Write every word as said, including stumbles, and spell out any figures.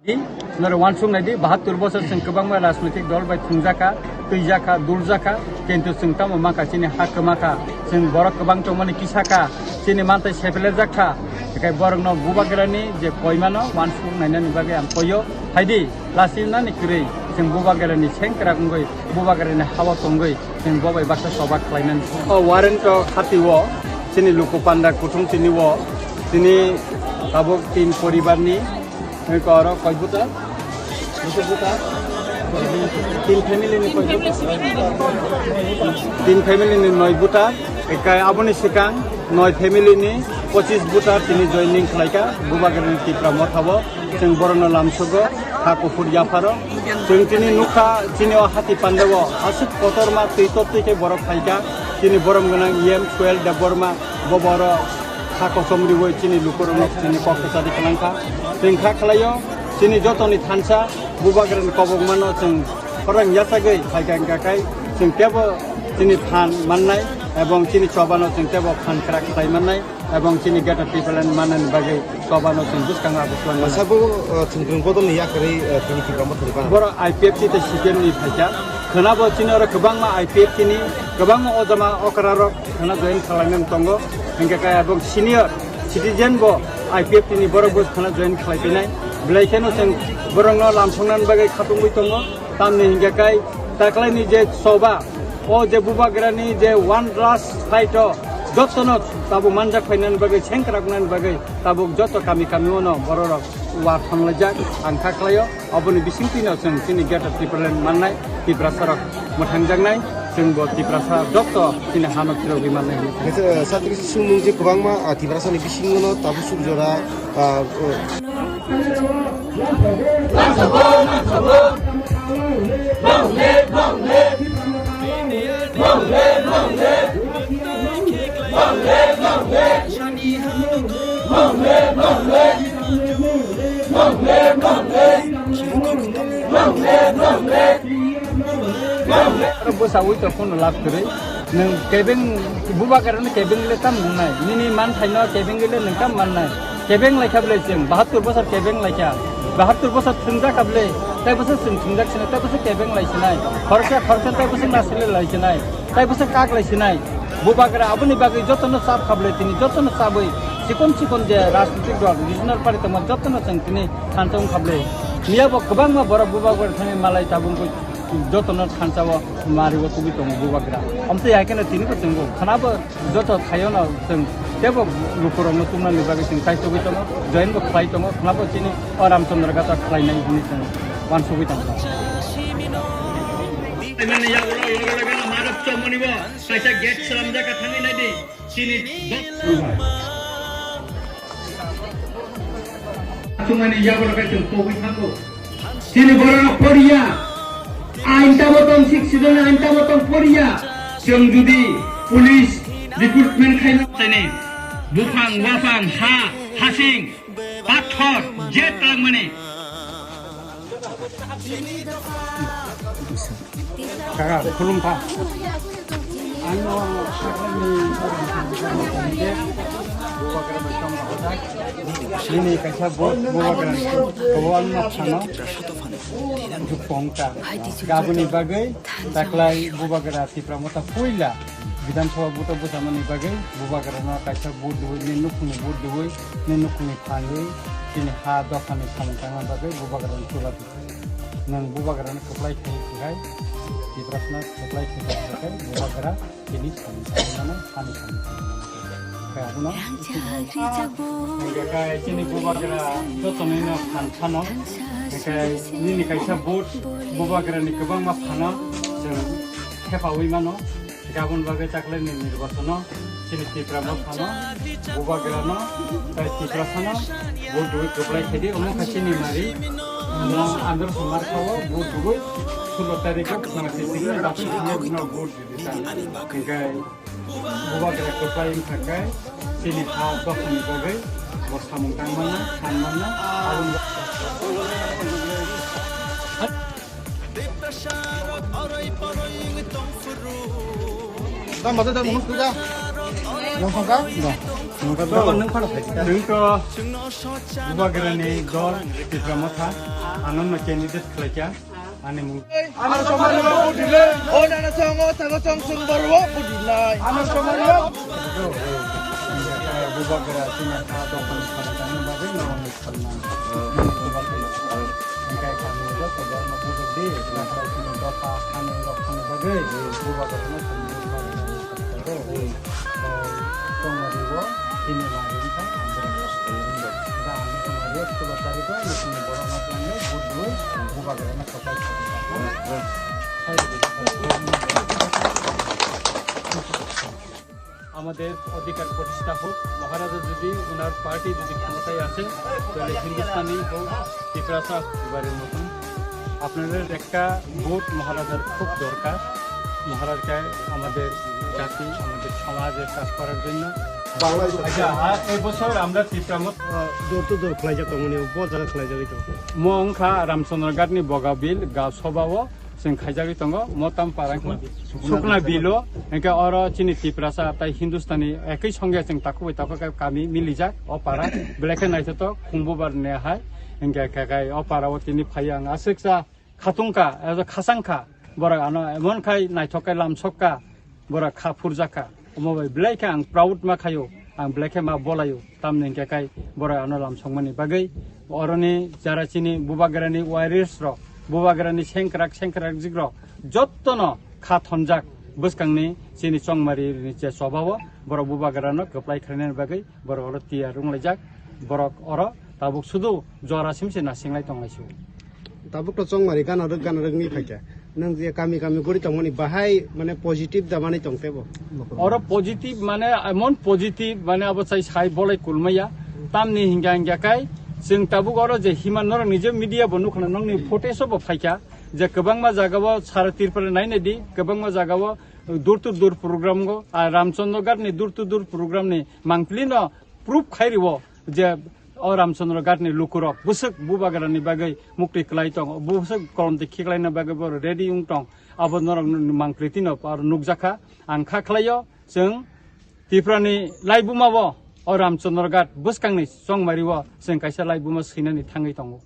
Di, norok uansuk nai di, bahattur bosor chwng kwbangma rajnoitik dol bai thwngjakha, twijakha, duljakha, kintu chwng tamo mankha chini ha kwmakha, chwng borok kwbang tongmani kisakha, chini mantai sepelejakha, tei borokno bubagrani je koimano uansuk nainani bagwi ang koio. Hai di, lasinani kwrwi chwng bubagrani sengkrak wngwi bubagrani hao tongwi chwng bo bai baksa choba khlainani. O warrant o khati o chini luku panda kuthum tini o, tini tabuk tin poribarni, tini koro koi buta? Buta buta? Tin family ni koi buta? Tin family ni noi buta, ekai aboni sikang noi family ni pochis buta tini joining khlaika bubagrani Tipra Motha o. Chwng borokno lamsogo, ha kuphur yapharo. Chwng tini nukha, chini o hati pandao aswk kotorma twi totwi khe borok phaikha. Chini borom gwnang E M Suel Debbarma, bo borok ha kosom riwi chini lukurokno chini kok kwchari kwlangkha. Chwng kha khlaio, chini jotoni thansa bubagrani kobokmano chwng khorang yachagwi phaikha, hwnkha khe chwng teibo chini phan mannai, ebong chini chobano chwng teibo phan kwrak khlai mannai. Ebong chini Greater Tipraland manani bagwi kobano chwng bwskango abo swlangmano. Sabo, uh, chwng chwng bodolni yakarwi, uh, chini Tipra Mothani bana. Borok I P F T tei C P M ni phaikha. Khwnabo chini oro kwbangma I P F T ni, kwbangma ojama okrarok khwna join khlainani tongo. Hingkhe khe ebong senior citizen bo I P F T ni borok bo khwna join khlai phainai. Belai kheno chwng borokno lamsoknani bagwi khatungwi tongo. Tamni hingkhe kai taklaini je choba, o je bubagrani je one last fight o jotono tabuk manjak phainani bagwi, sengkrak wngnani bagwi tabuk joto kami kami ono bororok uar thanglaijak ang kha khlaio. Oboni bisingtwino chwng chini Greater Tipraland mannai, Tiprasarok mwthangjaknai, chwngbo Tiprasa joto chini hano phirogwi mannai hwnwi. Satri sumung je kwbangma, ah, Tiprasani bisingono tabuk suk jora, ah, Bwsa ui tong phano lab kwrwi. Nwng kebeng bubagrano kebeng le tam wngnai. Nini manthaino kebeng le nwng tam mannai. Kebeng laikha bwle chwng, bahattur bosor kebeng laikha. Bahattur bosor thwngjak kha bwle, tei bwswk chwng thwngjak sinai, tei bwswk kebeng lai sinai. Khoroksa khoroksa tei bwswk nasile lai sinai, tei bwswk kak lai sinai. Bubagra aboni bagwi jotono chap kha bwle, tini jotono chabwi chikon chikon je rajnitik dol, regional party tongma jotono chwng tini thansa wng kha bwle. Miya bo kwbangma borok bubagra thangwi malai tabuk jotono thansa o mari o tubui tongo bubagra. Amtwi hai kheno tini bo chwng bo khwnabo joto thaio no chwng tebo lukurokno chumnani bagwi chwng kaisogwi tongo, join bo khlai tongo, khwnabo chini o Ramchandra Gata khlainai hwnwi chwng uansugwi tongo. Mani yagulo loge loge no marok chomoni bo kaisa gate slamjak kha thangwi naidi chini chumani yagulo kaisa togwi thango. Chini borok poriya, ain tamo tong, sik sidon ain tamo tong poriya. Chwng judi police recruitment khaina tene buphang, waphang, ha, hasing, pathor, je talangmani. Kaka, khulum kha. Ang no, nini kaisa bo, bubagra, kobo ang no phano. Jukong ta. Gaboni bagwi taklai bubagra Tipra Motha puila Bidhan Sabha vote bwchamani bagwi bubagrano kaisa vote dui, ni nukhungni vote dui, ni nukhungni thangwi chini ha dophani samung tangna bagwi bubagrano chula di. Nwng bubagrano kwplai khe hai, Tiprasno kwplai khe hai, bubagra tini samung tangmano, hani samung tangmano. Khe abono hingkhe khe chini bubagra jotonino phan phano, hingkhe nini kaisa vote bubagrani kwbangma phano chwng thepaui mano. Hingkhe aboni bagwi taklai ni nirbachono chini Tipra Mothano, bubagrano, tai Tiprasano vote dui kwplai khe di, omo khe chini mari, omo andro samar kha o vote dui, sulo tarikh o khwna sisini dakhil khwna vote dui. Hingkhe bubagra kwplai wngkha khe chini ha dophani bagwi bo samung tang mano, san mano, aboni Tamo tei tamo hwnwi da. Yang songkha? Da. Nokha to, nwng phano phai kha. Nwng to Bubagrani dol Tipra Motha, ano no candidate khlaikha, ani mung. Ano somani rok budi le. O nana songo sago song song borok budi lai. Ano somani rok. Bubagra sini ka dokhan khana tangna bagwi no. আমাদের অধিকার প্রতিষ্ঠা হোক। মহারাজা যদি ওনার পার্টি যদি ক্ষমতায় আসে, তাহলে হিন্দুস্তানি হোক, তিপ্রাসা হোক, এবারের মতন। আপনাদের একটা ভোট মহারাজার খুব দরকার। মহারাজকে আমাদের জাতি, আমাদের সমাজের কাজ করার জন্য। বাংলাদেশ আচ্ছা, আর এবছর আমরা তিপ্রা মত- Door to door khlaijak tongmani, bo jaga khlaijagwi tongo. Mo wngkha Ramchandra Ghatni Bogabil ga sobao. Chwng khaijagwi tongo, Motam para wngkha Sukna Bilo, hinkhe oro chini Tiprasa tei Hindustani ekoi songe chwng takhuk bai takhuk khe kami milijak o para, belai khe naithothok, khumbubar ne hai, hinkhe khe khai o para o tini phai ang aswksa khatungkha, ejo khasangkha, borok ano emon khai naithok khe lamsokka. Borok kha phurjakha. Omo bai belai khe ang proud ma khaio, ang belai khe ma bolaio. Tamni hwnkhe khai borok ano lamsokmani bagwi oroni jara chini Bubagrani warriors rok, Bubagrani sengkrak sengkrak jikrok jottono kha thonjak bwskangni chini chongmari ni je chobao borok Bubagrano kwplai khlainani bagwi borok oro tiyar wnglaijak. Borok oro tabuk sudu jora simse nasinglai tonglaisio. Tabuk to chongmari gana rwk gana rwk ni phaikha. Nwng je kami kami guri tongmani bahai mane positive da manwi tong tebo. Oro positive mane emon positive mane abo chai sai bolai kulmaya. Tamni hingga hingga kai chwng tabuk oro je himan norok ni je media bo nukha nokni footage bo phaikha je kwbangma jaga o sara Tripura nainai di kwbangma jaga o door to door program go a Ramchandra Ghat ni door to door program ni mangpili no proof khai riwo je o Ramchandra Ghat ni lukurok bwswk Bubagrani bagwi mukti kwlai tongo, bwswk kolomtwi khiklaina bagwi bo ready wng tong, abo norok mangpili tino aro nukjakha. Ang kha khlaio chwng Tiprani laibumao o Ramchandra Ghat bwskangni chongmario chwng kaisa laibuma swinani thangwi tongo.